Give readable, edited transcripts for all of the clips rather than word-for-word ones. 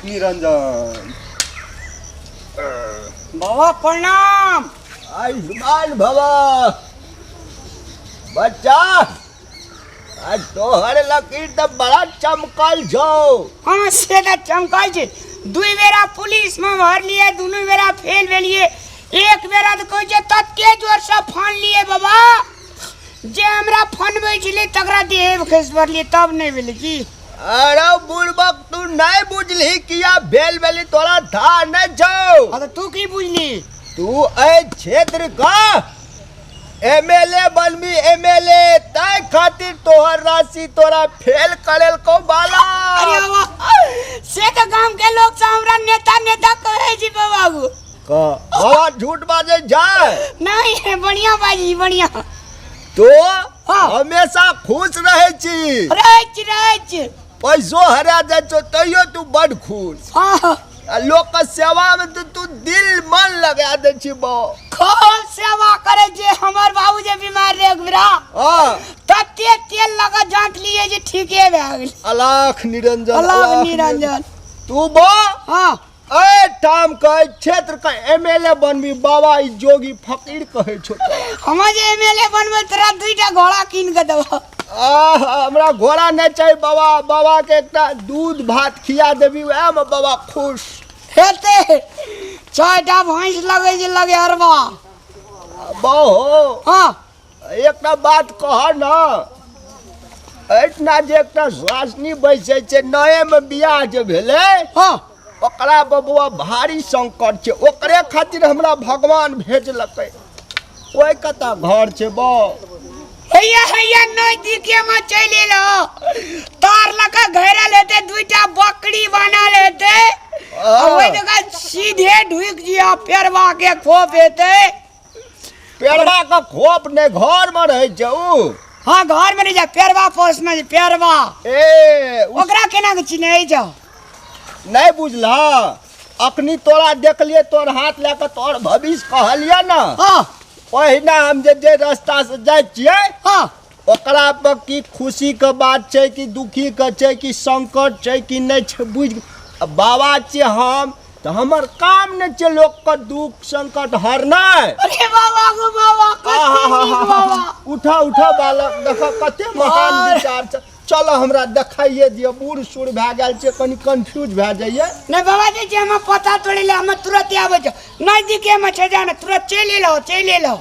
निरंजन। बाबा प्रणाम। आयुष्मान भव। बच्चा, आ तोहर लकीर तऽ बड़ा चमकल छौ। हाँ से तऽ चमकल छै। दुई बेरा पुलिस में भरलिए, दुनू बेरा फेल भेलिए। एक बेरा तऽ कहै छै तते जोर से फान लिए बाबा, जे हमरा फनबै छलै तकरा देह खसि पड़लिए, तब नहि भेलै की। अरे बुड़बक, तू नहीं बुझली किया भेल भेली, तोरा था नहीं छौ। हाँ तऽ तू की बुझली? तू एहि क्षेत्र का एमएलए बनबी, एमएलए, ताहि खातिर तोहर राशि तोरा फेल करेल को बाला। अरे बाबा, से तऽ गाम के लोग सब हमरा नेता नेता कहै छै बाबू। का बाबा झूठ बाजे जाए? नहीं, बढ़िया बाजी, बढ़िया। तो हाँ। हमेशा खुश रहे छी। रहै छी, रहै छी। पैसो हरा जाइ छौ तैयो तू बड खुश। हाँ। आ लोक के सेवा में तो तू दिल मन लगा दै छी बा। खूब सेवा करे जे हमर बाबू जे बीमार रहे एक बेरा। हाँ। तते तेल लगा जांच लिए जे ठीके भए गेल। अलाख निरंजन, अलाख निरंजन। तू बा? हाँ। ए ठाम के क्षेत्र के एमएलए बनबी बाबा, ई जोगी फकीर कहै छौ तोरा। हम जे एमएलए बनबै तोरा दुईटा घोड़ा कीन के देबो। आह, हमरा घोड़ा नहीं चाहिए बाबा, बाबा के एकटा दूध भात खिया देबी, वएह में बाबा खुश। हेते चारिटा भैंस लगे जे लगे अरबा। बहो। हाँ। एकटा बात कह न, एहिठिना जे एकटा सुहासिनी बैसै छै, नए में बियाह जे भेलै, हाँ। ओकरा बबुआ भारी संकट छै, ओकरे खातिर हमरा भगवान भेजलकै। ओहि कतऽ घर छै बौ? हैया हैया नजदीके में चलि एलो, तार लऽ कऽ घेरल हेतै, दुईटा बकरी बनल हेतै, आ ओहि जगह सीधे ढुकि जिया, पेड़वा के खोप हेतै। पेड़वा के खोप नहि, घर में रहै छै उ। हाँ, घर में नहीं जा, पेड़वा पोसने छै, पेड़वा। ए, उ ओकरा केना के चिन्है छौ? नहि बुझलह, अखनी तोरा देखलियै, तोर हाथ लए कऽ तोर भविष्य कहलियै ने। हाँ। ओहिना हम जे जे रास्ता से जाइ छियै, हाँ। ओकरा पर की खुशी के बात छै कि दुखी के छै कि संकट छै कि नहि छै, बुझि बाबा छियै हम तऽ हमर काम नहि छै लोक के दुख संकट हरनाइ। अरे बाबा गो बाबा, कते नीक बाबा। उठा उठा बालक, देख कते महान और विचार छै। चलो हमरा देखाइए दिअ, बूढ़ सूढ़ भए गेल छै, कनि कंफ्यूज भए जाइए। नहि बाबा जे छै हमरा पता तोड़े ले, हम तुरंत आबै छै, नजदीके में छै, जाना तुरंत चलि एलहुँ, चलि एलहुँ।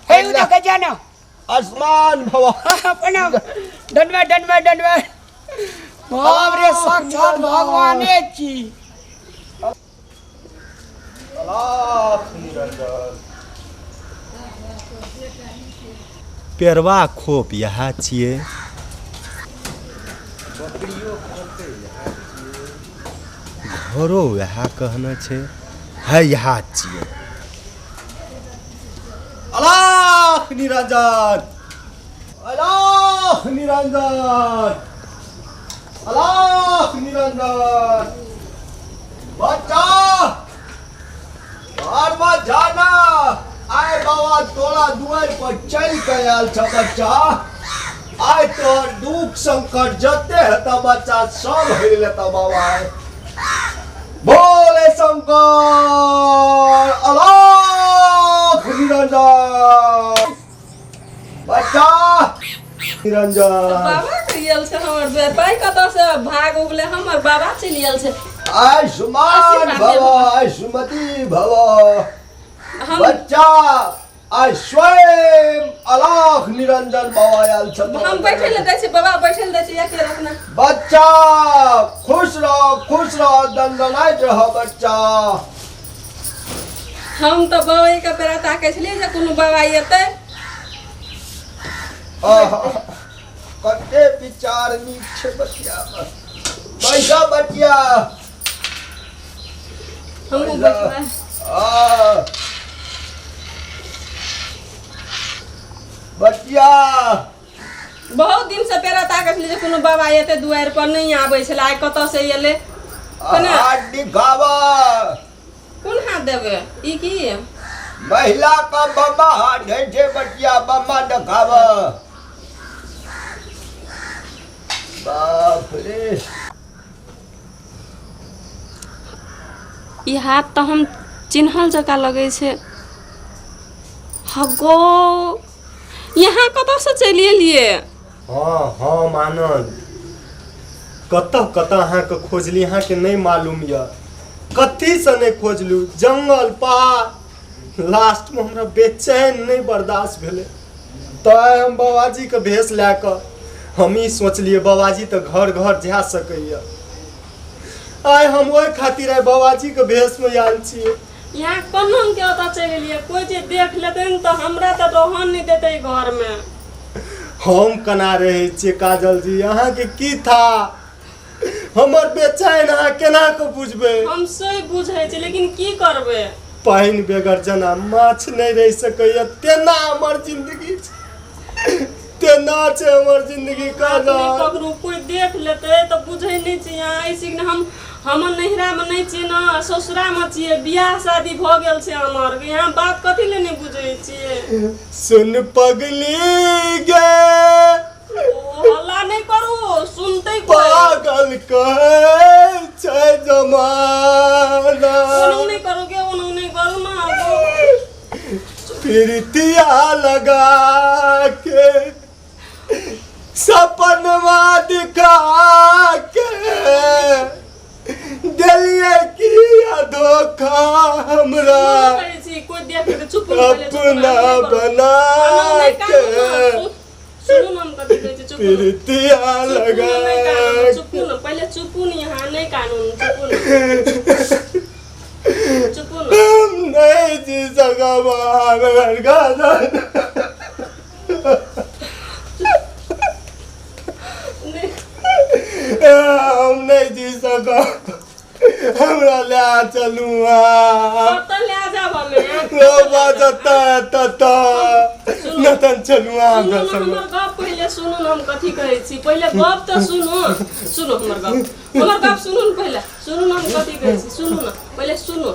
हे उ देखे जाना। आसमान भवा। प्रणाम। डंडवा डंडवा डंडवा। बाप रे, साक्षात भगवाने छी। पेरवा खोप इएह छियै, घरो वएह कहने छै, है इएह छियै। अलाख निरंजन, अलाख निरंजन, अलाख निरंजन। बच्चा घर में जाना, आय बाबा तोरा दुआर पर चल के आयल छ बच्चा, आय तोहर दुख संकट जते हेता बच्चा सब हेर लेता बाबा। आय बोले शंकर अलाख निरंजन। बच्चा निरंजन। बाबा कहियल छै हमर दुआर पर, कतऽ से भाग उगले हमर बाबा चलि आयल छै। आयुष्मान आशीर्वाद भव, देबो। आयुष्मती भव। हम बच्चा आइ स्वयं अलाख निरंजन बाबा आयल छथि। हम बैठे लए दै छी बाबा, बैठे लए दै छी, एके रखना। बच्चा खुश रह, खुश रह, दनदनाइत रह बच्चा। हम तऽ बाबा के पेरा ताकै छलियै जे कोनो बाबा एतै। आहा, कते विचार नीक छै बचिया। बैसा बचिया। हमहूँ बैठबै। आ, बचिया। बहुत दिन से पेरा ताकै छलियै जे कोनो बाबा एतै दुआरि पर, नहि आबै छलै, आइ कतऽ से एलै? केना? हाथ दिखावा। कोन हाथ देबै? ई की? महिला का बम्बा हाथ है जे बचिया, बम्बा देखावा। बाप रे। ई हाथ तऽ हम चिन्हल जकाँ लगै छै। हगो, यहाँ कतऽसँ चलि एलियै? हँ, हम आनन्द कतऽ कतऽ अहाँके खोजली, अहाँके नहि मालूम यऽ। कथीसँ नहि खोजलू, जंगल पहाड़, लास्टमे हमरा बेचैन नहि बर्दाश्त भेलै तऽ हम बाबाजीके भेष लए कऽ हम ई सोचलियै, बाबाजी तऽ घर घर जा सकैए। आइ हम ओहि खातिर आइ बाबाजीके भेषमे आयल छियै। यहाँ कोना के ओतऽ चलि एलियै? कोइ जे देख लेतै ने तऽ हमरा तऽ रहऽ नहि देतै घरमे। हम केना रहै छियै काजल जी, अहाँके की था? हमर बेचैन अहाँ केना कऽ बुझबै? हम से बुझै छी, लेकिन की करबै? पानि बेगर जेना माछ नहि रहि सकैए तेना हमर जिन्दगी छै, तेना छै हमर जिन्दगी। बात नहि काजल ककरो, कोइ देख लेतै तऽ बुझै नहि छियै अहाँ। ऐसे कि हम हमर नैहरामे नहि छियै ने, ससुरामे छियै। बियाह शादी भऽ गेल छै हमर। यहाँ बात कथी लए नहि बुझै छियै? सुन पगली गे। ओ हल्ला नहि करू, सुनतै कोइ। पागल कहै छै जमाना। ओना नहि करू गे, ओना नहि करू ने। प्रीतिया लगा के, सपनवा दिखा के देलिए की धोखा हमरा। करै छी, कोइ देख लेतै। चुप ने पहिले, चुप ने, अपना नहि करू। बना आना नहि के कानू ने, सुनू ने हम कथी कहै छी, चुप ने। प्रीतिया चुपू लगा ने, नहि कानू, चुपू ने पहिले, चुपू ने, यहाँ नहि कानू, चुपू ने, चुपू ने। हम नहीं जी सकब अहाँ बगैर। नहि। हम नहीं जी सकब, हमरा लए चलू अहाँ। कतऽ लए जाब हमे? बजता ततऽ नतन चलू अहाँ। सुनू ने हमर गप पहिले, सुनू ने हम कथी कहै छी, पहिले गप तऽ सुनू। सुनू हमर गप, हमर गप सुनू ने पहिले, सुनू ने हम कथी कहै छी, सुनू ने पहिले, सुनू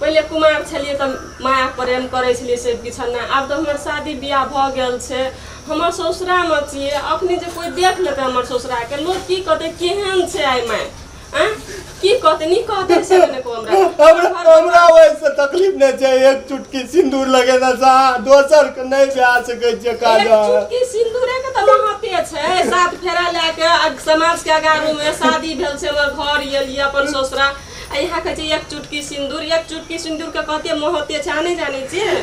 पहिले। कुमार छलियै तऽ माया प्रेम करै छलियै से बिछन्ना। आब तऽ हमर शादी बियाह भऽ गेल छै, हमर ससुरामे छियै। अखनी जे कोइ देख लेतै हमर ससुराके, लोक की कहतै? केहन छै आइ माय? आँय, की कहतै? नहि कहतै से नहि कहू हमरा। हमरा हमरा ओहिसँ तकलीफ नहि छै। एक चुटकी सिन्दूर लगेने से अहाँ दोसर के नहि भए सकै छियै। एक काजल। चुटकी सिन्दूरे के तऽ महते छै। सात फेरा लए के आ समाज के अगारू में शादी भेल छै हमर, घर एलियै अपन ससुरा, आ यहाँ कहै छै एक चुटकी सिन्दूर। एक चुटकी सिन्दूर के कहते महते छै, अहाँ नहि जानै छियै?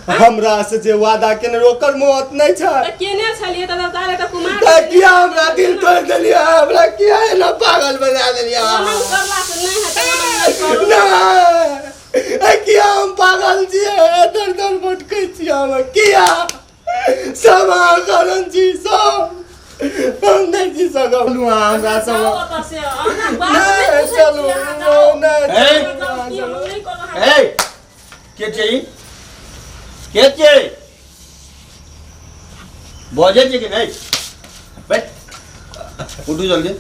हमरा से जे वादा केने रहे, ओकर मौत नहि छै। तऽ केने छलियै तऽ ताले तऽ कुमार तऽ किया हमरा दिल तोड़ि देलियै? हमरा किया एना पागल बना देलियै? ओना करला से नहि हेतै, ओना नहि करू। नहि, ए किया हम पागल छियै? दर दर भटकै छियै हम किया? सब अहाँ कारण छी सब। हम नहि जी सकब अहाँ हमरा सब। जाउ ओतऽ से, अहाँ बात नहि नहि बुझै चलू। छियै, अहाँ जाउ। नहि। ए? चलू, जाउ, की हम चलू। नहि करू अहाँ। ए, के छै ई? के छै? बजै छै कि नहि? बैठ, उठू जल्दी।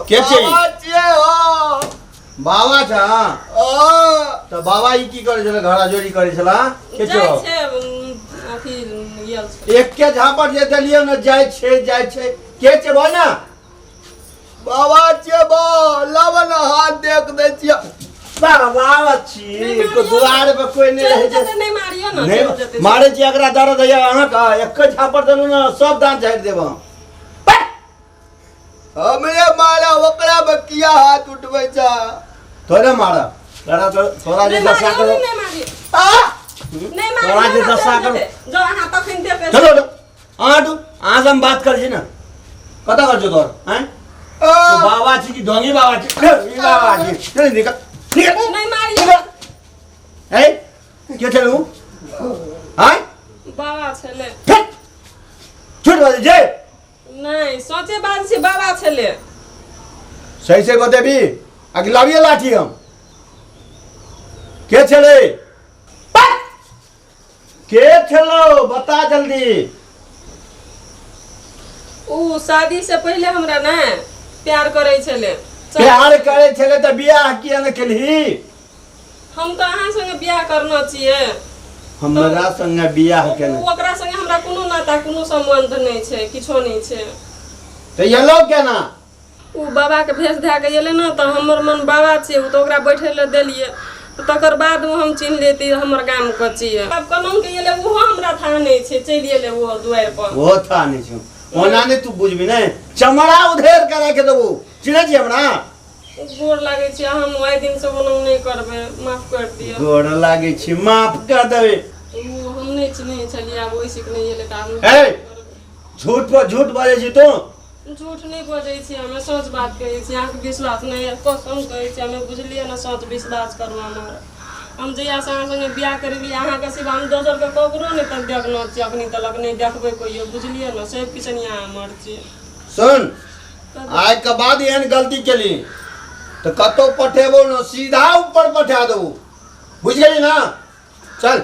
के छै ई? बाबा छियै हो। बाबा छ? हँ। तऽ बाबा ई की करै छलै? घड़ा जोड़ी करै छला? के जाइ छौ? छै, अथी गेल छै। एके झापड़ जे देलियै ने, जाइ छै, जाइ छै। के छै, बोल ने। बाबा छियै बा, लाब ने हाथ देख दै छियै। बाबा छी? नहि मारियौ। दुआर पर कोई नहि चलि रहै छै। जेतै, नहि मारियौ ने, चलि नहि जेतै। मारै छी एकरा, दर्द होइया अहाँके? एक झापड़ देलहुँ ने, सब दाँत झाड़ि देब हम। हमरे मारा, ओकरा पर किया हाथ उठबै छ? तोरे मारब, तोरा तोरा जे नहि दशा मारियौ, करो। नहि मारियौ। आ नहि तोरा मारियौ जे ने, दशा चलि करो। जेतै। जाउ अहाँ तखन देखै। चलो लो, अहाँ हटू, अहाँ से हम बात करै छी ने। कतऽ कर छौ तोर? आँय, तू बाबा छी कि ढोंगी बाबा छी? ढोंगी बाबा छी। चल, निकल निकल। नहि मारियौ। ए, के छलू? आँय? बाबा छलै। फेक छूट बाजै जे। नहि, सोचे बात छै, बाबा छलै। सही से बतेबी आ कि लाबिए लाठी हम? के छलै? के छलौ, बता जल्दी। उ शादी से पहिले हमरा ने प्यार करै छलै। प्यार करै छलै तऽ बियाह किया ने केलही? हम तऽ अहाँ संगे बियाह करना छियै। हमरा संगे बियाह केने? ओ ओकरा संगे हमरा कोनो नाता, कोनो संबंध नहि छै, किछो नहि छै। तऽ एलौ केना? ओ बाबाके भेष धए कऽ एलै ने तऽ हमर मन बाबा छियै ओ तऽ ओकरा बैठै लए देलियै तऽ तकर बादमे हम चिन्हलियै तऽ ई हमर गामके छियै। आब कलमके एलै ओहो हमरा थाह नहि छै, चलि एलै ओहो दुआरिपर। ओहो था नहीं छौ, ओना नहीं तू बुझबी नहीं, चमड़ा उधेर के राख देबो, चिन्है छी हमरा? गोर लागै छी, हम ओहि दिनसँ ओना नहि करबै, माफ कर दिअ। गोर लागै छी, माफ कर देबै। ओ हम नहि चिन्है छलियै, आब ओहि सीख नहि एलै तऽ आब ए झूठ पर झूठ बाजै छी तू। झूठ नहि बजै छी, हमे सच बात कहै छी, अहाँके विश्वास नहि यऽ कसम कहै छी, हमे बुझलियै ने सच विश्वास करू हमर। हम जहियासँ अहाँ संगे बियाह करेलियै अहाँके सिवा हम दोसरके ककरो नहि तक देखने छियै, अखनी तलक नहि देखबै कहियो, बुझलियै ने? सब किछु अहाँ हमर छी। सुन, आइ के बाद एहन गलती केली तऽ कतहु पठेबो न, सीधा ऊपर पठा देबो, बुझि गेली ना? चल।